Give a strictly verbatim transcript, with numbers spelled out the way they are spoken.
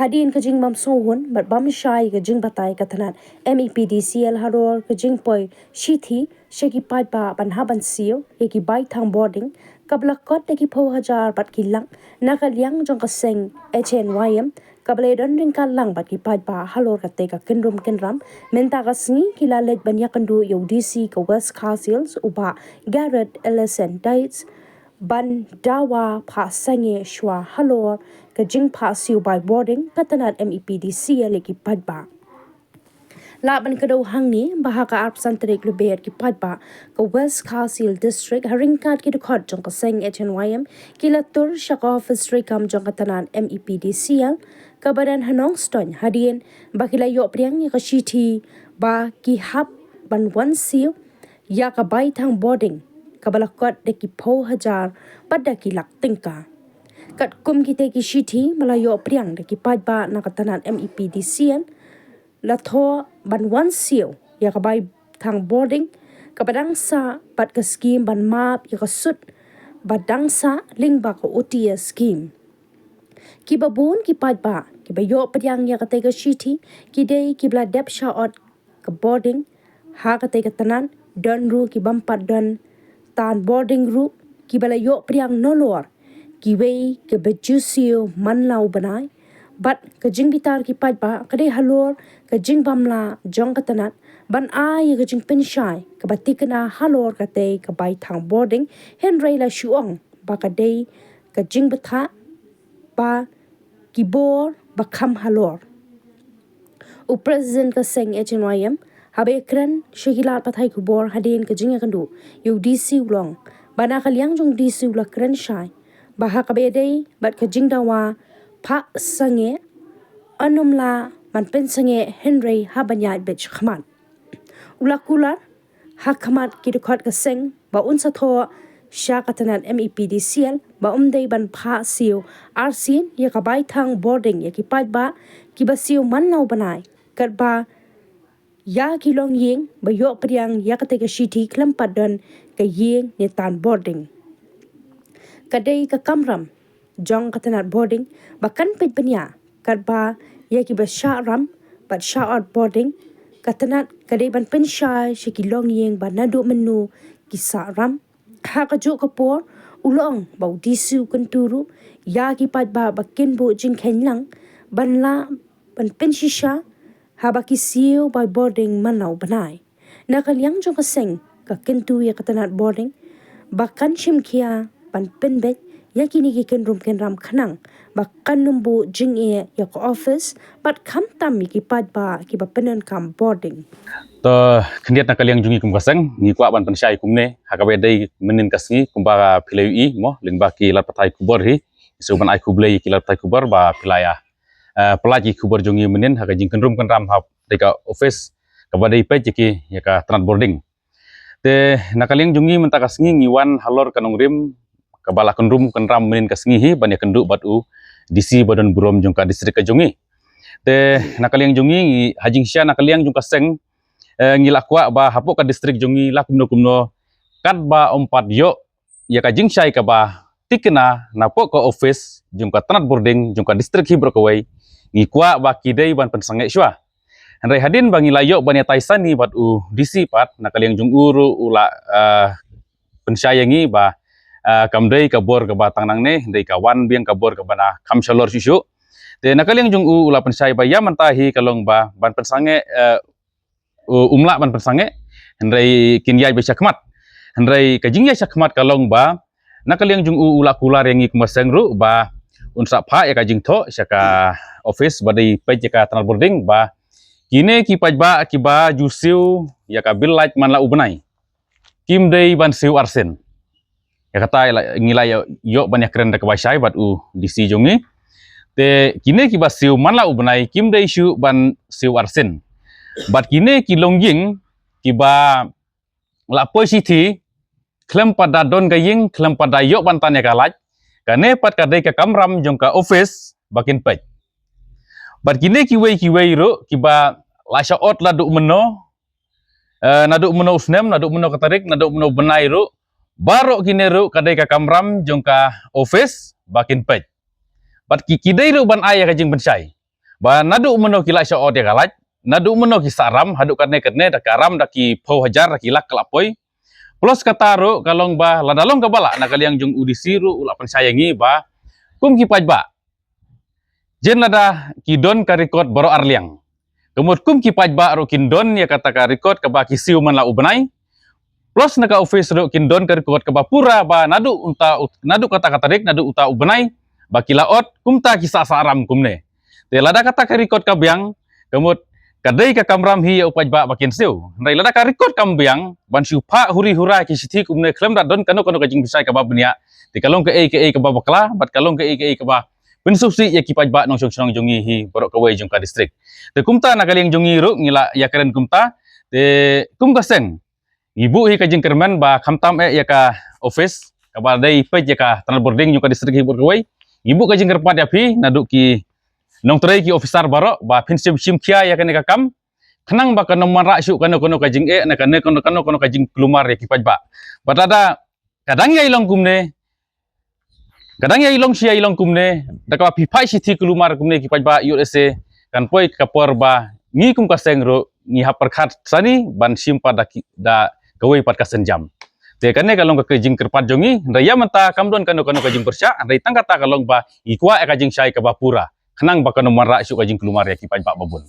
Hadien ka jingbym sngewhun bad bym shai ka jingbatai ka tnat M E P D C L halor ka jingpoi shithi sha ki paidbah ban hap ban siew ïa ki bai thang boarding kaba la kot da ki phew hajar bad ki lak na ka liang jong ka seng H N Y M kaba la don ryngkat lang bad ki paidbah halor kata ka kynrum kynram. Mynta ka sngi ki la leit ban ïakynduh ïa u D C ka West Khasi Hills u Bah Garod Ellison Dietz ban dawa phah sangeh shuwa halor ka jingphah siew bai boarding ka tnat M E P D C L ïa ki paidbah. Lah ban kdew hangne ba ha ka arphew san tarik Lber ki paidbah ka West Khasi Hills District ha ryngkat ki dkhot jong ka seng H N Y M ki la tur sha ka office treikam jong ka tnat M E P D C L kaba don ha Nongstoiñ hadien ba ki la ïoh pdiang ïa ka shithi ba ki hap ban wan siew ïa ka bai thang boarding kaba la kot da ki phew hajar bad da ki lak tyngka. Katkum kita ki shithi ba la ïoh pdiang da ki paidbah na ka tnat M E P D C L la thoh ban wan siew ïa ka bai thang boarding kaba dang sah bad ka skim ban map ïa ka sut ba dang sah lyngba ka O T S skim. Kiba bun ki paidbah kiba ïoh pdiang ïa kata ka shithi ki dei kiba la dep shah ot ka boarding ha kata ka tnat. Don ruh ki bym pat don tan boarding ruh kiba la ïoh pdiang nalor kiwei kiba ju siew man la u bnai. Bad ka jingbitar ki paidbah ka dei halor ka jingbym lah jong ka tnat ban ai ïa ka jingpynshai kaba thikna halor kata ka bai thang boarding, hynrei la shu ong ba ka dei ka jingbthah ba ki bor ba kham halor. U President ka seng H N Y M haba ïakren sha ki lad pathai khubor hadien ka jingïakynduh ïa u D C u la ong ba na ka liang jong u D C u la kren shai ba ha kaba ïadei bad ka jingdawa phah sangeh, un ym lah ban pynsangeh hynrei hap ban ïaid beit shakhmat. U la kular ha khmat ki dkhot ka seng ba un sa thoh sha ka tnat M E P D C L ba um dei ban phah siew arsien ïa ka bai thang boarding ïa ki paidbah kiba siew man la u bnai katba ïa ki longïing ba ïoh pdiang ïa kata ka shithi khlem pat don ka ïing ne tan boarding. Ka dei ka kamram jong ka tnat boarding ba kan peit bniah katba ïa kiba shah ram bad shah ot boarding. Ka tnat ka dei ban pynshai sha ki longïing ba naduh mynno ki sah ram. Ha kajuh ka por u la ong ba u D C u kyntu ruh ïa ki paidbah ba kin buh jingkheiñ lang ban lah ban pynshisha haba ki siew bai boarding man la u bnai. Na ka liang jong ka seng ka kyntu ïa ka tnat boarding ba kan shim khia ban pynbeit ïa kine ki kynrum kynram khnang ba kan ym buh jingeh ïa ka office bad khamtam ïa ki paidbah kiba pyndonkam boarding. To khyndiat na ka liang jong ngi kum ka seng ngi kwah ban pynshai kumne ha kaba ïadei mynnin ka sngi kumba phi la ïohi mo lyngba ki lad pathai khubor hi. Ngi shu ban ai khublei ïa ki lad pathai khubor ba phi la ïa, eh, pynlait ïa ki khubor jong ngi mynnin ha ka jingkynrum kynram ha dei ka office kaba dei peit ïa ki ïa ka tnat boarding. Te na ka liang jong ngi mynta ka sngi ngi wan halor ka nongrim kaba la kynrum kynram mynnin ka sngi hi ban ïakynduh bad u D C ba don burom jong ka district ka jong ngi. Te na ka liang jong ngi ngi ha jingshisha na ka liang jong ka seng, eh, ngi la kwah ba hapoh ka district jong ngi la kumno kumno katba ym pat ïoh ïa ka jingshai kaba thikna napoh ka office jong ka tnat boarding jong ka district hi baroh kawei ngi kwah ba ki dei ban pynsangeh shuwa. Hynrei hadien ba ngi la ïoh ban ïatai sani bad u D C pat na ka liang jong u ruh u la, eh, pynshai ïa ngi ba, eh, kam dei ka bor kaba tang nangne hynrei ka wan biang ka bor kaba na kham shalor shuh shuh. Te na ka liang jong u u la pynshai ba ïa mynta hi ka long ba ban pynsangeh, eh, u-, um lah ban pynsangeh hynrei kin ïaid beit shakhmat. Hynrei ka jingïaid shakhmat ka long ba na ka liang jong u u la kular ïa ngi kum ka seng ruh ba un sa phah ïa ka jingthoh sha ka office ba dei peit ïa ka tnat boarding ba kine ki paidbah kiba ju siew ïa ka bill light man la u bnai kim dei ban siew arsien. Ïa kata ïa la, ngi la ïoh, ïoh ban ïakren da kaba shai bad u D C jong ngi. Te kine kiba siew man la u bnai kim dei shuh ban siew arsien. Bad kine ki longïing kiba la poi shithi khlem pat da don ka ïing khlem pat da ïoh ban tan ïa ka light. Kane pat ka dei ka kamram jong ka office ba kin peit. Bad kine kiwei kiwei ruh kiba la shah ot la duh mynno, eh, naduh mynno u snem, naduh mynno ka tarik, naduh mynno u bnai ruh. Baroh kine ruh ka dei ka kamram jong ka office ba kin peit. Bad ki, ki dei ruh ban ai ïa ka jingpynshai. Ba naduh mynno ki la shah ot ïa ka lait, naduh mynno ki sah ram, haduh katne katne da ka ram da ki phew hajar da ki lak ka la poi. Plus kata ruh ka long ba lada long kaba lah na ka liang jong u D C ruh u la pynshai ïa ngi ba kum ki paidbah, jin lada ki don ka record baroh ar liang, ka mut kum ki paidbah ruh kin don ïa kata ka record kaba ki siew man la u bnai. Plus na ka office ruh kin don ka record kaba pura ba naduh uta, naduh kata ka tarik, naduh uta u bnai ba ki la ot kumta ki sah sah ram kumne. Te lada kata ka record ka biang, ka mut ka dei ka kamram hi ïa u paidbah ba kin siew. Hynrei lada ka record kam biang, ban shu phah huri hura ki shithi kumne khlem da don kano kano ka jingpynshai kaba bniah, te ka long kaei kaei kaba bakla bad ka long kaei kaei kaba pynsngewsih ïa ki paidbah nongshong shnong jong ngi hi baroh kawei jong ka district. Te kumta na ka liang jong ngi ruh ngi la ïakren kumta. Te kum ka seng ngi buh hi ka jingkyrmen ba khamtam eh ïa ka office kaba dei peit ïa ka tnad bording jong ka district hi baroh kawei. Ngi buh ka jingkyrpad ïa phi naduh ki nongtrei ki officer baroh ba phin shim shim khia ïa kane ka kam, khnang ba kan ym wanrah shuh kano kano ka jingeh ne kane kano kano kano ka jingkulmar ïa ki paidbah. Bad lada ka dang ïai long kumne, ka dang ïai long shi ïai long kumne, da kaba phi phah shithi kulmar kumne ki paidbah, ïoh lehse kan poi ka por ba ngi kum ka seng ruh ngi hap pyrkhat sani ban shim pat da ki, da kawei pat ka sienjam. Te kane ka long ka jingkyrpad jong ngi. Hynrei ïa mynta kam don kano kano ka jingpyrshah, hynrei tang kata ka long ba ngi kwah ïa ka jingshai kaba pura khnang ba kan ym wanrah shuh ka jingkulmar ïa ki paidbah babun.